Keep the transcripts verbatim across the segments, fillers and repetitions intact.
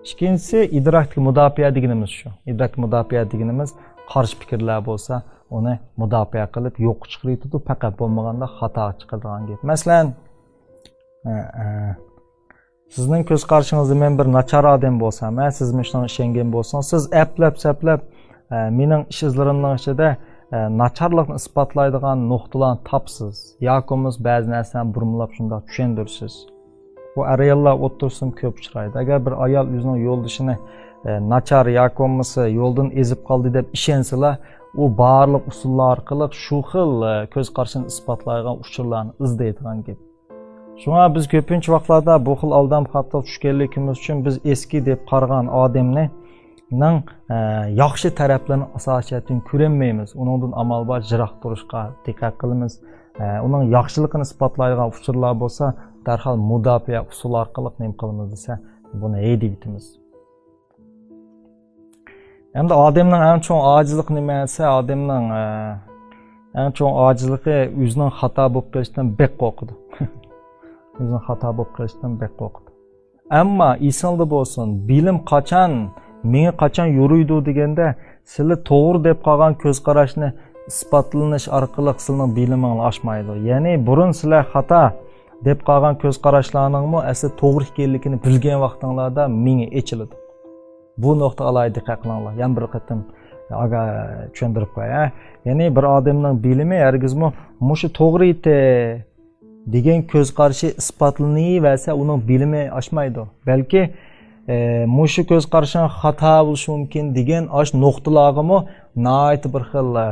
ئىككىنچىسى، ئىدراكتىكى مۇداپىئە دېگىنىمىز شۇ. ئىدراكتىكى مۇداپىئە دېگىنىمىز قارشى پىكىرلەر بولسا، ئۇنى مۇداپىئە قىلىپ يوققا چىقىرىۋېتىدۇ، پەقەت بولمىغاندا خاتاغا چىقىرىدىغان گەپ. مەسىلەن، ئە، ئە، سىزنىڭ كۆز قارىشىڭىزدا مەن بىر ناچار ئادەم بولسام، ئە، سىز مۇشۇنىڭغا ئىشەنگەن بولسىڭىز، سىز ئەپلەپ-سەپلەپ، ئە، مېنىڭ ئىش ئىزلىرىمنىڭ ئىچىدە، ئە، ناچارلىقنى ئىسپاتلايدىغان نۇقتىلارنى تاپسىز ياكى بولمىسا بەزى نەرسىلەرنى بۇرمىلاپ شۇنداق چۈشەندۈرىسىز. بۇ ئەر-ئاياللار ئوتتۇرىسىدىمۇ كۆپ ئۇچرايدۇ. ئەگەر بىر ئايال ئۆزىنىڭ يولدىشىنى، ئە، ناچار ياكى بولمىسا يولدىن ئېزىپ قالدى دەپ ئىشەنسىلا، ئۇ بارلىق ئۇسۇللار ئارقىلىق شۇ خىل، ئە، كۆز قارىشىنى ئىسپاتلايدىغان ئۇچۇرلارنى ئىزدەيدىغان گەپ. شۇڭا بىز كۆپىنچە ۋاقىتلاردا بۇ خىل ئالدام خاتالىققا چۈشكەنلىكىمىز ئۈچۈن بىز ئەسكى دەپ قارىغان ئادەمنىڭ، ئە، ياخشى تەرەپلىرىنى ئاساسىي جەھەتتىن كۆرەلمەيمىز. ئۇنىڭدىن ئامال بار يىراق تۇرۇشقا دىققەت قىلىمىز. ئە، ئۇنىڭ ياخشىلىقىنى ئىسپاتلايدىغان ئۇچۇرلار بولسا، دەرھال مۇداپىئە ئۇسۇلى ئارقىلىق نېمە قىلىمىز دېسە، بۇنى ھەيدىۋېتىمىز. ھەمدە ئادەمنىڭ ئەڭ چوڭ ئاجىزلىقى نېمە دېسە، ئادەمنىڭ، ئە، ئەڭ چوڭ ئاجىزلىقى ئۆزىنىڭ خاتا بولۇپ قېلىشتىن بەك قورقىدۇ. ئۆزىنىڭ خاتا بولۇپ قېلىشتىن بەك قورقىدۇ. ئەمما ئېسىڭدە بولسۇن، بىلىم قاچان، مېڭە قاچان يورۇيدۇ دېگەندە، سىلى توغرا دەپ قالغان كۆز قاراشنى ئىسپاتلىنىش ئارقىلىق سىلىنىڭ بىلىمىڭلار ئاشمايدۇ. يەنى بۇرۇن سىلەر خاتا دەپ قالغان كۆز قاراشلارنىڭمۇ ئەسلى توغرا ئىكەنلىكىنى بىلگەن ۋاقتىڭلاردا مېڭە ئېچىلىدۇ. بۇ نۇقتىغا ئالاھىدە دىققەت قىلىڭلار. يەنە بىر قېتىم ئاگا-، چۈشەندۈرۈپ قوياي، ھە. يەنى بىر ئادەمنىڭ بىلىمى ھەرگىزمۇ مۇشۇ توغرا ئىدى دېگەن كۆز قارىشى ئىسپاتلىنىۋەرسە، ئۇنىڭ بىلىمى ئاشمايدۇ. بەلكى، ئە، مۇشۇ كۆز قارىشىڭ خاتا بولۇشى مۇمكىن دېگەن ئاش نۇقتىلارغىمۇ ناھايىتى بىر خىل، ئە،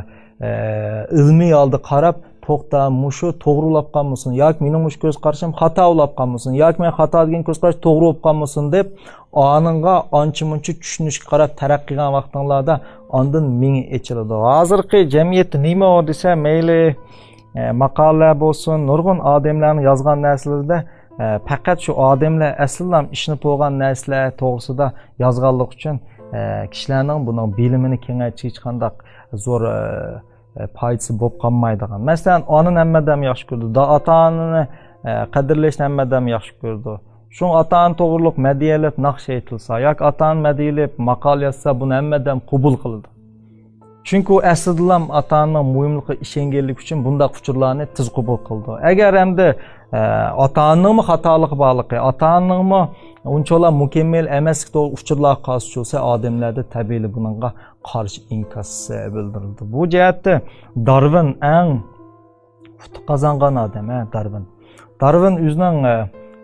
ئىلمىي ھالدا قاراپ، توختا، مۇشۇ توغرا بولاپ قالمىسۇن ياكى مېنىڭ مۇشۇ كۆز قارىشىم خاتا بولاپ قالمىسۇن ياكى مەن خاتا دېگەن كۆز قاراش توغرا بولۇپ قالمىسۇن دەپ، ئانىڭغا ئانچە-مۇنچە چۈشىنىشكە قاراپ تەرەققىي قىلغان ۋاقتىڭلاردا ئاندىن مېڭە ئېچىلىدۇ. ھازىرقى جەمئىيەتتە نېمە بار دېسە، مەيلى، ئە، ماقالىلەر بولسۇن، نۇرغۇن ئادەملەرنىڭ يازغان نەرسىلىرىدە، ئە، پەقەت شۇ ئادەملەر ئەسلىدىلا ئىشىنىپ بولغان نەرسىلەر توغرىسىدا يازغانلىقى ئۈچۈن، ئە، كىشىلەرنىڭ بۇنىڭ بىلىمىنى كېڭەيتىشكە ھېچقانداق زور، ئە، ئە، پايدىسى بولۇپ قالمايدىغان. مەسىلەن، ئانىنى ھەممە ئادەم ياخشى كۆرىدۇ. دا-، ئاتا-ئانىنى، ئە، قەدىرلەشنى ھەممە ئادەم ياخشى كۆرىدۇ. شۇڭا ئاتا-ئانا توغرۇلۇق مەدھىيەلەپ ناخشا ئېيتىلسا ياكى ئاتا-ئانا مەدھىيەلەپ ماقالە يازسا، بۇنى ھەممە ئادەم قوبۇل قىلىدۇ. چۈنكى ئۇ ئەسلىدىلا ئاتا-ئانىنىڭ مۇھىملىقىغا ئىشەنگەنلىكى ئۈچۈن بۇنداق ئۇچۇرلارنى تېز قوبۇل قىلىدۇ. ئەگەر ئەمدى، ئە، ئاتا-ئانىنىڭمۇ خاتالىقى بارلىقى، ئاتا-ئانىنىڭمۇ ئۇنچىۋالا مۇكەممەل ئەمەسلىكى توغرا ئۇچۇرلار قالسا، شۇ ئادەملەردە تەبىئىي بۇنىڭغا قارشى ئىنكاس بىلدۈرۈلىدۇ. بۇ جەھەتتە دارۋىن ئەڭ ئۇتۇق قازانغان ئادەم، ھە، دارۋىن. دارۋىن ئۆزىنىڭ، ئە،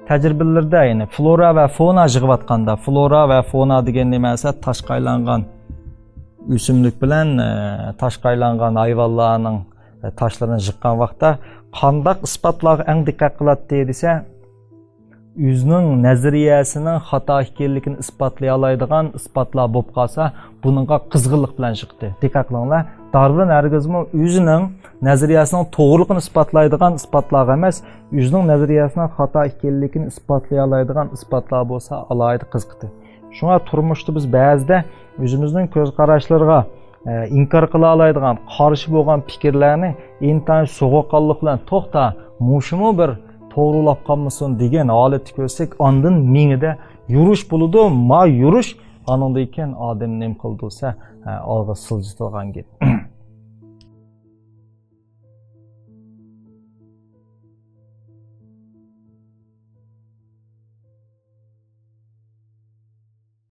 تەجرىبىلىرىدە، يەنى فلورا ۋە فونا يىغىۋاتقاندا، فلورا ۋە فونا دېگەن نېمە دېسە، تاشقا ئايلانغان ئۆسۈملۈك بىلەن، ئە، تاشقا ئايلانغان ھايۋانلارنىڭ، ئە، تاشلىرىنى يىغقان ۋاقىتتا قانداق ئىسپاتلارغا ئەڭ دىققەت قىلاتتى دېسە، ئۆزىنىڭ نەزەرىيەسىنىڭ خاتا ئىكەنلىكىنى ئىسپاتلىيالايدىغان ئىسپاتلار بولۇپ قالسا، بۇنىڭغا قىزغىنلىق بىلەن چىقتى. دىققەت قىلىڭلار، دارۋىن ھەرگىزمۇ ئۆزىنىڭ نەزەرىيەسىنىڭ توغرىلىقىنى ئىسپاتلايدىغان ئىسپاتلارغا ئەمەس، ئۆزىنىڭ نەزەرىيەسىنىڭ خاتا ئىكەنلىكىنى ئىسپاتلىيالايدىغان ئىسپاتلار بولسا ئالاھىدە قىزىقتى. شۇڭا تۇرمۇشتا بىز بەزىدە ئۆزىمىزنىڭ كۆز قاراشلىرىغا، ئە، ئىنكار قىلالايدىغان، قارشى بولغان پىكىرلەرنى ئىنتايىن سوغۇققانلىق بىلەن، توختا، مۇشۇمۇ بىر توغرىلاپ قالمىسۇن دېگەن ھالەتتە كۆرسەك، ئاندىن مېڭىدە يورۇش بولىدۇ. ما يورۇش ئانىڭدىن كېيىن ئادەم نېمە قىلىدۇ دېسە، ئە، ئالغا سىلجىتىدىغان گەپ.